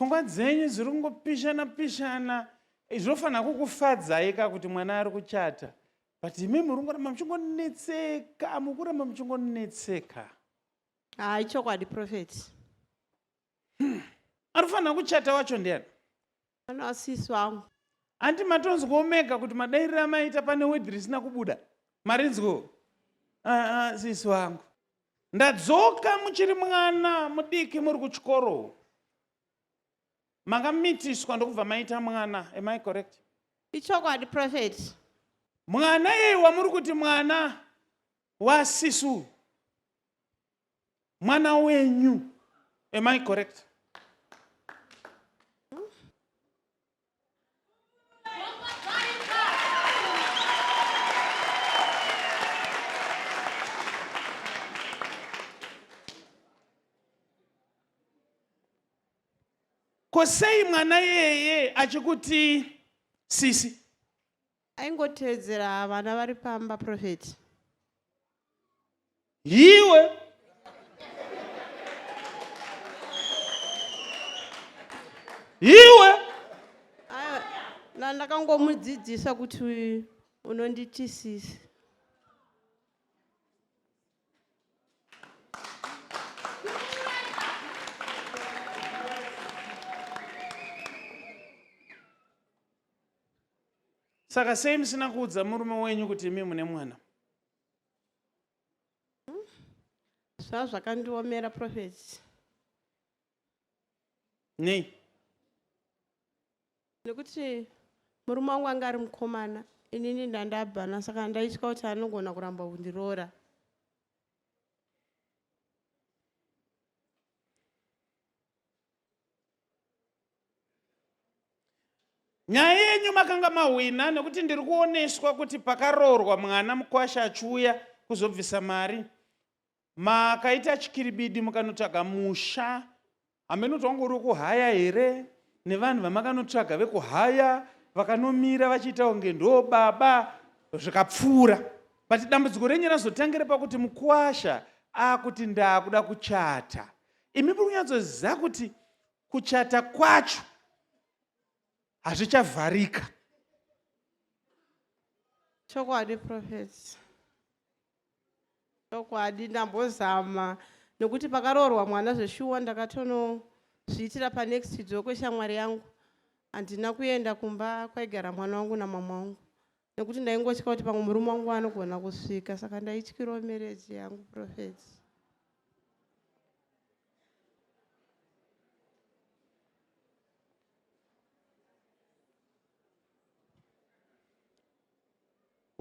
Pfungwa dzenyu dziri kungopishana pishana. Zvinofanira kukufadzai ka kuti mwana ari kuchata. But imi muri kungoramba muchingonetseka, mukuramba muchingonetseka. Haa ichokwadi prophet. Ari kufanira kuchata wacho ndiani? Mwana wasisi wangu. Anti matonzwawo mega kuti madairiro amaita pane word risina kubuda. Marinzwawo? Ah, ah, sisi wangu. Ndadzoka muchiri mwana mudiki muri kuchikoro. Makamitiswa ndokubva maita mwana. Am I correct? Ichokwadi prophet. Mwana iyeye wamuri kuti mwana wasisi uyu. Mwana wenyu. Am I correct? Ko sei mwana iyeye achikuti sisi? Aingoteedzera vana vari pamba prophet. Iwe iwe Aiwa, na ndakangomudzidzisa kuti unonditi sisi. Saka sei musina kuudza murume wenyu kuti imi mune mwana? Zvava zvakandiomera prophet. Nei? Nekuti murume wangu anga ari mukomana, inini ndandabvana saka ndaitya kuti anogona kuramba kundiroora. Nyaya yenyu makanga mahwina nekuti ndiri kuoneswa kuti pakaroorwa mwana mukwasha achiuya kuzobvisa mari makaita chikiribidi mukanotsvaga musha hameno kuti wanga uri wekuhaya here nevanhu vamakanotsvaga vekuhaya vakanomira vachiita kunge ndo baba zvikapfuura but dambudziko renyu razotangira pakuti mukwasha akuti ndakuda kuchata imi muri kunyatsoziva kuti kuchata kwacho hazvichavharika. Chokwadi prophet. Chokwadi ndambozama nekuti pakaroorwa mwana zveshuwa ndakatonozviitira panext door kweshamwari yangu. Handina kuenda kumba kwaigara mwana wangu namama wangu nekuti ndaingotya kuti pamwe murume wangu anogona kusvika saka ndaityirawo marriage yangu prophet.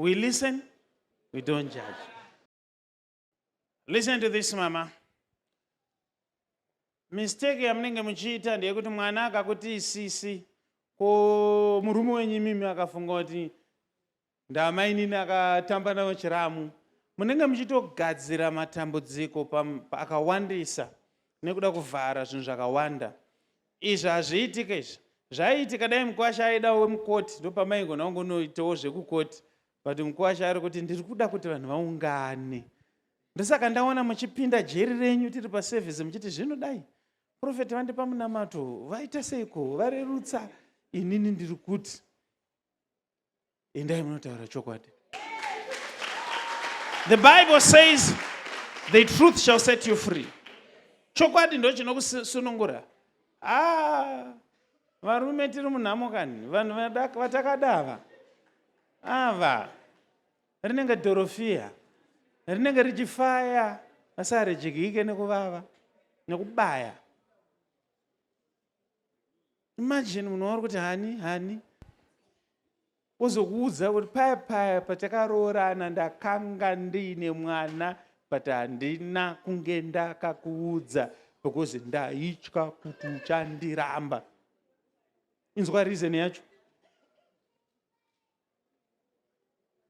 We listen, we don't judge. Listen to this, mama. Mistake yamunenge muchiita ndeyekuti mwana akakuti isisi ko murume wenyu imimi akafunga kuti Ndamainini akatamba navo chiramu. Munenge muchitogadzira matambudziko akawandisa nekuda kuvhara zvinhu zvakawanda. Izvi hazviitike izvi. Zvaiitika dai mukwasha aidawo wemukoti ndopamaigona kungonoitawo zvekukoti but mukwasha ari kuti ndiri kuda kuti vanhu vaungane. Ndosaka ndaona muchipinda jeri renyu tiri paservice muchiti zvino dai prophet vandipa munamato vaita seiko varerutsa inini ndiri kuti Endai munotaura chokwadi. The Bible says the truth shall set you free. Chokwadi ndo chinokusunungura. Ah, varume tiri munhamo kani, vanhu vatakadava ava rinenge dhorofiya rinenge richifaya asi haridyike nekuvava nekubaya. Imagine munhu wauri kuti hani hani ozokuudza kuti paya paya patakaroorana ndakanga ndiine mwana but handina kunge ndakakuudza because ndaitya kuti uchandiramba. Inzwa reason yacho.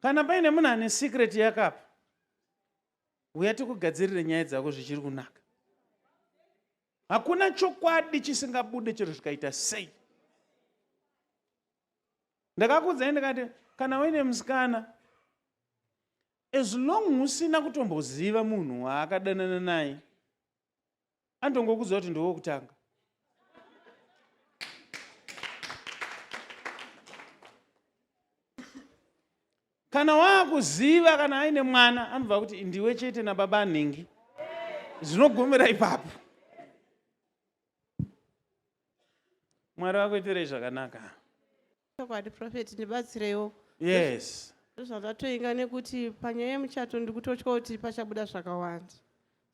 Kana paine munhu ane secret yakapa uya tikugadzirire nyaya dzako zvichiri kunaka. Hakuna chokwadi chisingabude chero zvikaita sei. Ndakakuudzai ndikati kana uine musikana as long usina kutomboziva munhu waakadanana naye antongokuudza kuti ndiwe wekutanga. Kana waakuziva kana aine mwana anobva kuti ndiwe chete nababa nhingi. Zvinogumira ipapo. Mwari vakuitirei zvakanaka. Chokwadi prophet ndibatsireiwo. Yes. Ndozvandatoinga nekuti panyaya yemuchato ndikutotya kuti pachabuda zvakawanda.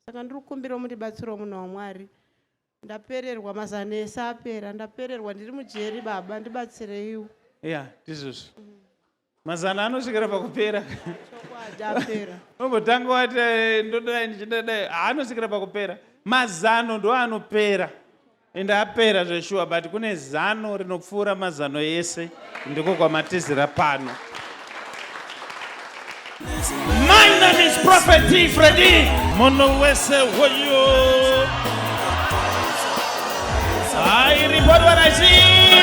Saka ndiri kukumbirawo mundibatsirewo munhu waMwari. Ndapererwa mazano ese apera ndapererwa ndiri mujeri baba ndibatsireiwo. Yeah, ndizvozvo. Mazano anosvikira pakupera. Chokwadi apera. Umbotanga wati eh, ndodai ndichidadai anosvikira pakupera. Mazano ndo anopera. Ende apera zveshuwa but kune zano rinopfuura mazano ese ndiko kwamatizira pano. My name is Prophet T. Freddy. Munhu wese hoyo. I report what I see.